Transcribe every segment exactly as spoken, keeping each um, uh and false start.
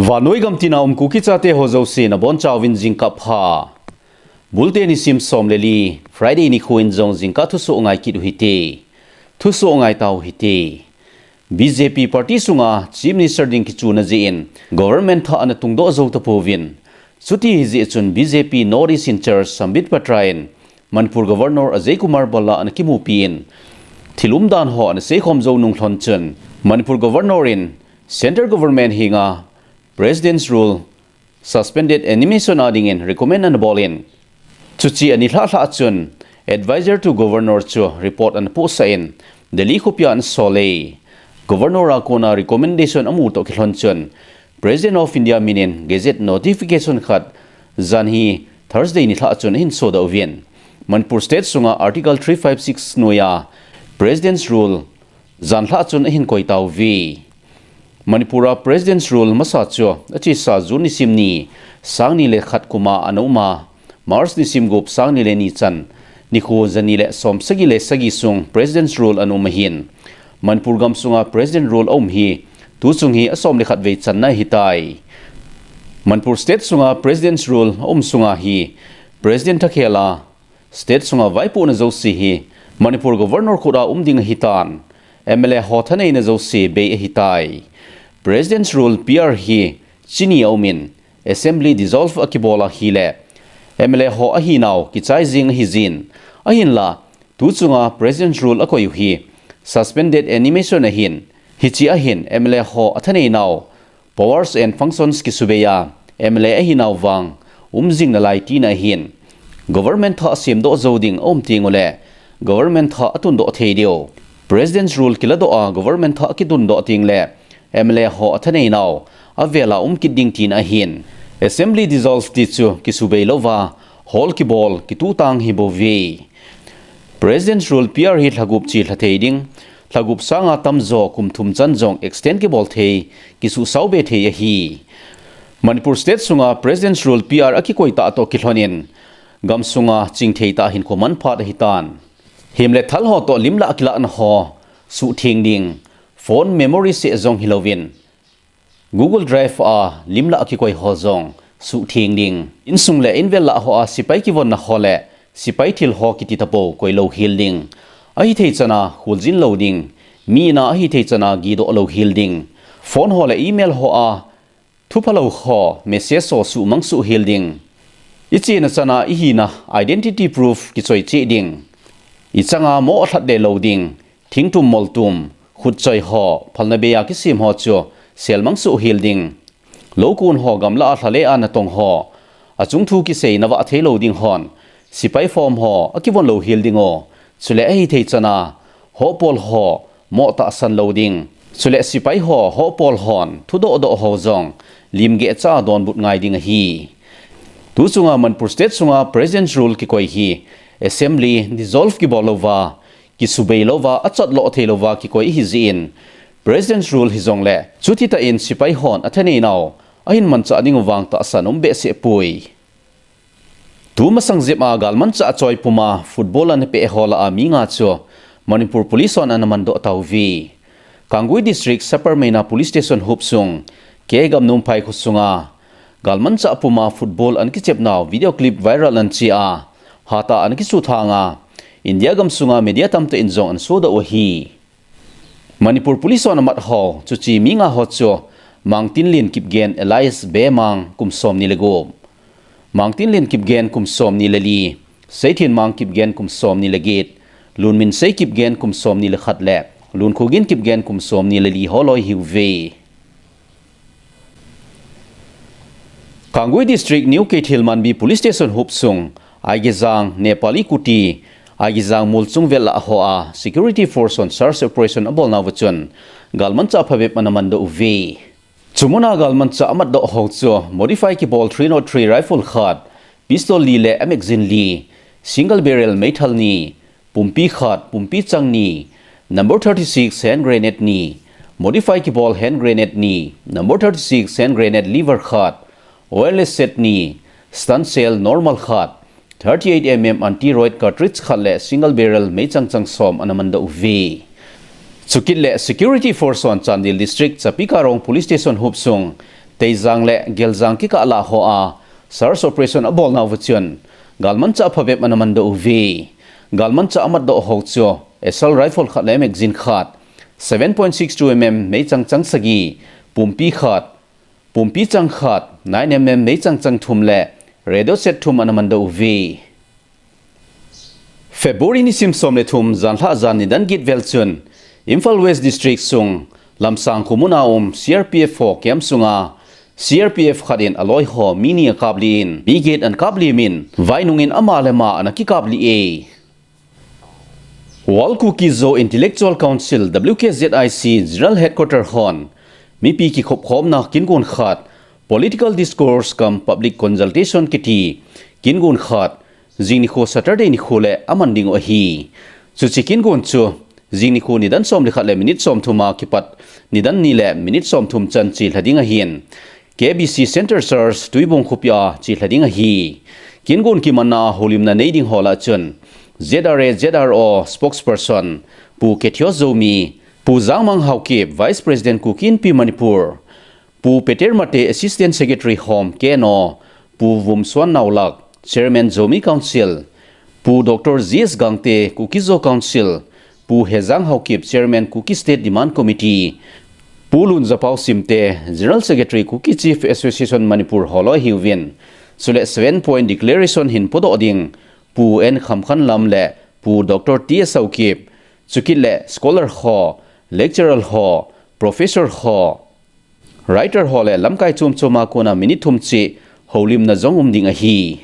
Vannoi gam tina um Kuki chate ho jouse nabonchauvin jingkah pha. Bulte nisim som le li, Friday nikho in jong jingkah thusoh ngai kit u hite. Thusoh ngai tau hite. B J P party sunga Chief Minister ding kichuna jeh in government thah ana tungdoh jou tapouvin. Chuti hijeh chun B J P North East in-charge Sambit Patra in Manipur Governor Ajay Kumar Bhalla ana kimupi in, thil umdan ho ana seikhom jou nung lhon chun Manipur Governor in Central Government henga President's Rule suspended animation a dingin recommend ana bol in, chuche anilhah lhah chun Advisor to Governor chu report ana pohsah in, Delhi khopia ana sol e. Governor a kona recommendation amu toh kilhon chun President of India min in gazette notification khat janhi Thursday nilhah chun ahin sodoh uvin, Manipur State sunga Article three five six noiya President's Rule janlhah chun ahin koi tauve. Manipur a President's Rule masa chu achesa June nisim ni, sang ni le khat kuma ana um a, March nisim gup, sang ni le ni chan, nikho jani le som sagi le sagi sung President's Rule ana um ahin. Manipur gam sunga President Rule aum hi tuchung hi asom le khat vei channa ahitai. Manipur State sunga President's Rule aum sunga hi President thakhel a State sunga vaipohna jouse hi Manipur Governor khut a um ding ahitan, M L A ho thaneina jouse bei ahitai. President's Rule P R hi chini aumin, Assembly dissolve akibol ahile M L A ho ahinau kichai jing ahijin, ahinla tuchunga President's Rule akoi u hi suspended animation ahin, hiche ahin M L A ho athaneinau powers and functions kisubei a, M L A ahinau vang um jing nalai tina ahin. Government thah asemdoh jou ding aum tengule government thah atundoh thei diu. President's Rule kiladoh a government thah akitundoh tengle M L A ho athaneinau avel a um kit ding tina ahin. Assembly dissolve ti chu kisubei louva hall kibol kituhtang hibouve. President's Rule P R hi lha gup che lha thei ding, lha gup sanga tamjo kum thum chan jong extend kibol thei, kisuhsao be thei ahi. Manipur State sunga President's Rule P R akikoi tah toh kilhonin gam sunga chingthei tah hinkho manphat ahitan. Himle thal ho toh lim lah kilahna ho suhtheng ding, phone memory seh jong hilouvin Google Drive a lim lah kikoi ho jong suhtheng ding. Insung le invel lah hoa sepai kivonna ho le sepai thil ho kiti tapou koi louhel ding. Ahithei chana kholjin lou ding. Mi ina ahithei chana gidoh louhel ding. Phone ho le email hoa thuphalou ho message ho suhmang suhhel ding. Ichena chana ihina identity proof kichoi cheh ding. Ichanga moh lhat de lou ding. Thingtum moltum, khutchoi ho, phalna beia kisem ho chu selmang suhhel ding. Loukon ho gamlah a lhale a natong ho, achung thu kisei navah thei lou ding hon sepai form ho akivon louhel ding o. Chule ahithei chana hohpol ho moh tahsan lou ding. Chule sepai ho, hohpol hon thudoh doh ho jong limgeh cha donbut ngai ding ahi. Tuchunga Manipur State sunga President's Rule kikoi hi Assembly dissolve kibol louva, kisubei louva, achat loh thei louva kikoi ahijeh in, President's Rule hijongle chuti tah in sepai hon athaneinau ahin manchah ding u vang tahsan um behseh poi. Tumasang jep a galmanchah choi puma football ana peh ho lah a mi nga chu Manipur Police hon ana mandoh tauve. Kangui District Sapermeina Police Station huop sung K. Gamnomphai kho sunga galmanchah puma football ana kichepnau video clip viral ana che a, hatah ana kisuthang a, India gam sunga media tamtah in jong ana sodoh u ahi. Manipur Police hon amat ho, chuche mi nga ho chu Mangtinlen Kipgen alias Bemang kum somni le gup, Mangtinlen Kipgen kum somni le li, Seithenmang Kipgen kum somni le get, Lunminsei Kipgen kum somni le khat le Lunkhogin Kipgen kum somni le li holoi ahiuve. Kangui District New Keithelmanbi Police Station huop sung, Aigejang, Nepali Kuti, Aigejang molchung vel lah hoa security force hon search operation abolnauva chun galmanchah phabep ana mandoh uve. Chumuna galmanchah amatdoh ho chu modify kibol three nought three rifle khat, pistol li le magazine li, single barrel meithal ni, pumpi khat, pumpi chang ni, number thirty-six hand grenade ni, modify kibol hand grenade ni, number thirty-six hand grenade lever khat, wireless set ni, stun shell normal khat, thirty-eight M M anti-riot cartridge khat le single barrel meichang chang som ana mandoh uve. Chukit le security force hon Chandel District Chapikarong Police Station huop sung Teijang le Geljang kikah lah hoa search operation abolnauva chun galmanchah phabep ana mandoh uve. Galmanchah amatdoh ho chu assault rifle khat le magazine khat, seven point six two mm meichang chang sagi, pumpi khat, pumpi chang khat, nine mm meichang chang thum le radio set thum ana mandoh uve. February nisim som le thum janlhah jan nidan get vel chun Imphal West District sung Lamsang khomun a um C R P F ho camp sunga C R P F khat in aloi ho mi ni akaplih in, mi get ana kaplih in, vainung in ama le ama ana kikaplih e. World Kuki Zo Intellectual Council, W K Z I C General Headquarter hon mipi kikhopkhomna kingon khat, political discourse cum public consultation kiti kingon khat, jing nikho Saturday nikho le aman ding u ahi. Chuche kingon chu jing nikho nidan som le khat le minute som thum a kipat nidan ni le minute som thum chan chelha ding ahin, K B C Center Church Tuibong khopi a chelha ding ahi. Kingon kimanna houlimna nei ding ho lah a chun Z R A Z R O spokesperson Pu Kethios Zomi, Pu Jangmang Haokip, Vice President Kuki Inpi Manipur, Pu Peter Mate, Assistant Secretary Home, K N O, Pu Vumsuan Naolak, Chairman Zomi Council, Pu Doctor G S Gangte, Kuki Zo Council, Pu Hejang Haokip, Chairman Kuki State Demand Committee, Pu Lunjapao Simte, General Secretary Kuki Chief Association Manipur holoi hiuvin, chule seven point declaration hin podoh ding Pu N Khamkhanlam le Pu Doctor T S Haokip, chukit le scholar ho, lecturer ho, professor ho, writer ho le lamkai chom chom a kona minute thum cheh houlimna jong um ding ahi.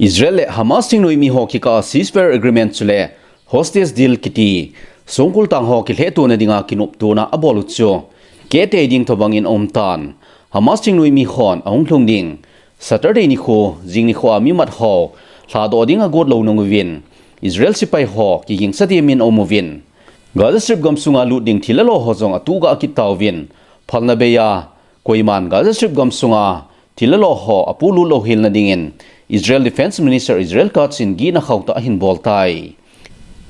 Israel le Hamas thingnoimi ho kikah a ceasefire agreement chule hostage deal kiti songkul tang ho kilhehtona dinga kinoptona abol u chu keh tei ding tobang in aum tan. Hamas thingnoimi hon ahung lhung ding Saturday nikho, jing nikho a mimat ho lhadoh ding agot lou nung uvin Israel sepai ho kigingsa temin aum uvin, Gaza Strip gamsunga lut ding thil le lo ho jong atuhgah kit tauvin, phalna bei a koiman Gaza Strip gamsunga thil le lo ho apolut louhel na dingin Israel Defense Minister Israel Katz in gihna khauhtah ahin bol tai.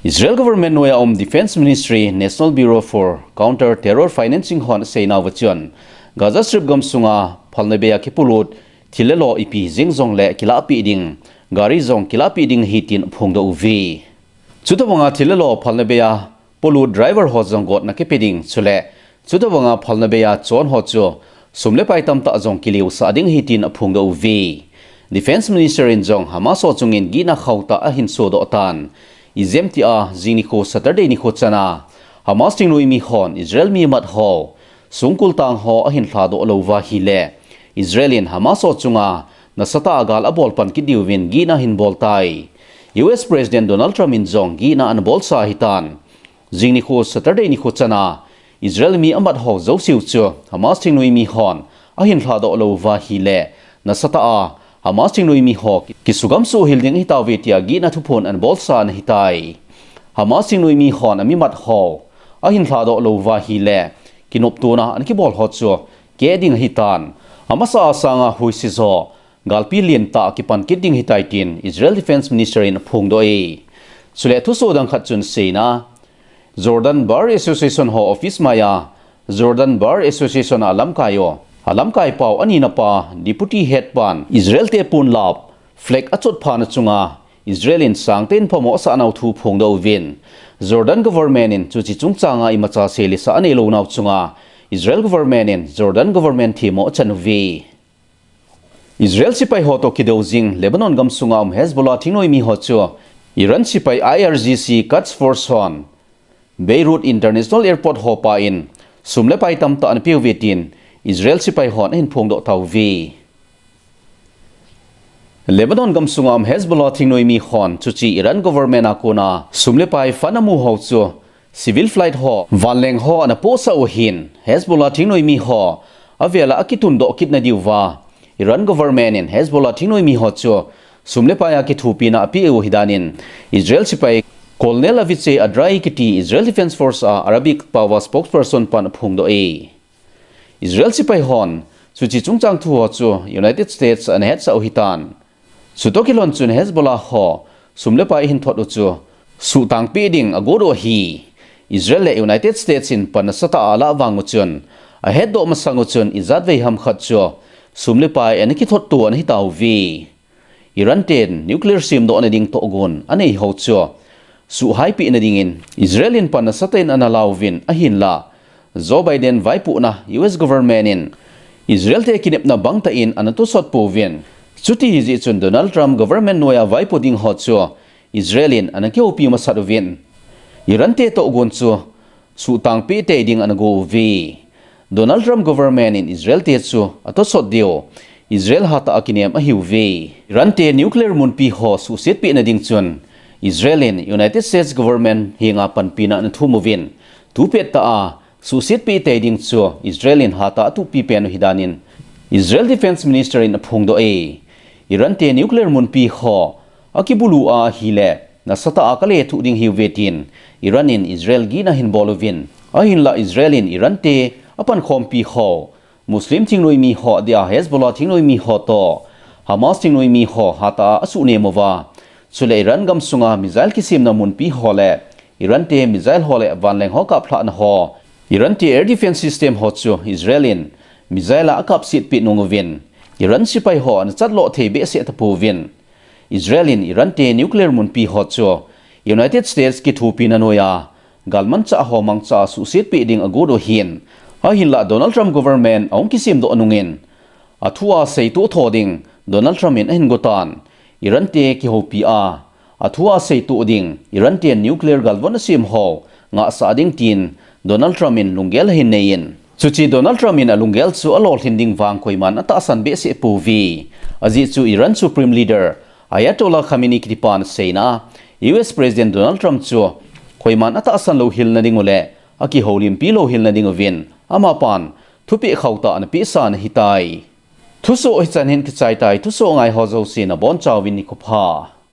Israel government noiya um Defense Ministry, National Bureau for Counter Terror Financing hon aseinauva chun Gaza Strip gamsunga phalna bei a kipolut thil le lo ipi jeng jongle kilahpeh ding, gari jong kilahpeh ding ahi tin aphongdoh uve. Chutobanga thil le lo phalna bei a polut driver ho jong gotna kipe ding, chule chutobanga phalna bei a chon ho chu sum le pai tamtah jong kileusah ding ahi tin aphongdoh uve. Defense Minister in jong Hamas ho chungin gihna khauhtah ahin sodoh tan. Ijemtia jing nikho Saturday nikho chana Hamas thingnoimi hon Israel mimat ho, songkul tang ho ahin lhadoh lou uva ahile Israel in Hamas ho chunga nasatah a gal abol pan kit diuvin gihna ahin bol tai. U S President Donald Trump in jong gihna ana bolsa ahitan. Jing nikho Saturday nikho chana Israel mi amat ho jouse u chu Hamas thingnoimi hon ahin lhadoh lou uva ahile nasatah a Hamas thingnoimi ho kisugam sohhel ding ahitauve tia gihna thuphon ana bolsa ana hitai. Hamas thingnoimi hon amimat ho ahin lhadoh lou uva ahile kinoptona ana kibol ho chu keh ding ahitan. Amasa a sanga huisi jo galpi lentah kipan kit ding ahitai tin Israel Defense Minister in aphongdoh e. Chule thuso dang khat chun aseina, Jordan Bar Association ho office maiya Jordan Bar Association a lamkai u, alamkai pau anina pa Deputy Head pan Israel te ponlap flag achot phana chunga Israel in sangtah in phamo asah nau thu aphongdoh uvin, Jordan government in chuche chungchanga imacha seilesa anei lou nau chunga Israel government in Jordan government themmo achan uve. Israel sepai ho toh kidou jing Lebanon gamsunga um Hezbollah thingnoimi ho chu Iran sepai I R G C Quds Force hon Beirut International Airport ho pa in sum le pai tamtah ana peuve tin Israel sepai hon ahin phongdoh tauve. Lebanon gamsunga um Hezbollah thingnoimi hon chuche Iran government a kona sum le pai fund amu ho chu civil flight ho vanleng ho ana pohsah u ahin, Hezbollah thingnoimi ho avela akitundoh kitna diuva Iran government in Hezbollah thingnoimi ho chu sum le pai a kithopina apeh u ahidan in Israel sepai Colonel Avichai Adrai kiti Israel Defense Force a Arabic paova spokesperson pan aphongdoh e. Israel sepai hon chuche chungchang thu ho chu United States ana hetsah u ahitan. Chutoh kilhon chun Hezbollah ho sum le pai ahin thot u chu suhtangpeh ding agot u ahi. Israel le United States in pan nasatah a alah vang u chun, ahetdoh masang u chun ijatvei ham khat chu sum le pai ana kithot to ana hitauve. Iran ten nuclear semdohna ding tohgon anei ho chu suhhaipeh nadingin Israel in pan nasatah in ana lauvin ahinlah Joe Biden vaipohna U S government in Israel te kinepna bangtah in ana tosot pouvin. Chuti hijeh chun Donald Trump government noiya vaipo ding ho chu Israel in ana kihoupi masat uvin. Iran te tohgon chu suhtangpeh tei ding ana gouve. Donald Trump government in Israel te chu atosot diu Israel hatah a kinem ahiuve. Iran te nuclear munpi ho suhsetpeh nading chun Israel in United States government henga panpina ana thum uvin. Tupettah a suhsetpeh tei ding chu Israel in hatah a atuhpi pen u hidan in Israel Defense Minister in aphongdoh e. Iran te nuclear munpi ho akibulu a ahile nasatah a kalethuh ding ahiuve tin Iran in Israel gihna ahin bol uvin. Ahinlah Israel in Iran te apankhompi ho Muslim thingnoimi ho, adia Hezbollah thingnoimi ho toh Hamas thingnoimi ho hatah a asuhnem uva. Chule Iran gamsunga missile kisemna munpi ho le Iran te missile ho le vanleng ho kaplhahna ho, Iran te air defense system ho chu Israel in missile a akapsetpeh nung uvin. Iran sepai ho ana chatloh thei behseh tapouvin. Israel in Iran te nuclear munpi ho chu United States kithopina noiya galmanchah ho mangcha a suhsetpeh ding agot u ahin. Ahinlah Donald Trump government ahung kisemdoh nungin athu a seitoh tho ding Donald Trump in ahin gotan. Iran te kihoupi a athu a seitoh ding, Iran ten nuclear galvon asem ho ngahsah ding tin Donald Trump in lunggel ahin nei in. Chuche Donald Trump in alunggel chu alolhin ding vang koiman atahsan behseh pouve. Ajeh chu Iran Supreme Leader Ayatollah Khamenei kitipan aseina, U S President Donald Trump chu koiman atahsan louhel nading u le akihoulimpi louhel nading uvin amapan thupeh khauhtah ana pehsa ana hitai. Thusoh hichan hin kichai tai, thusoh ngai ho jouse nabonchauvin nikho pha.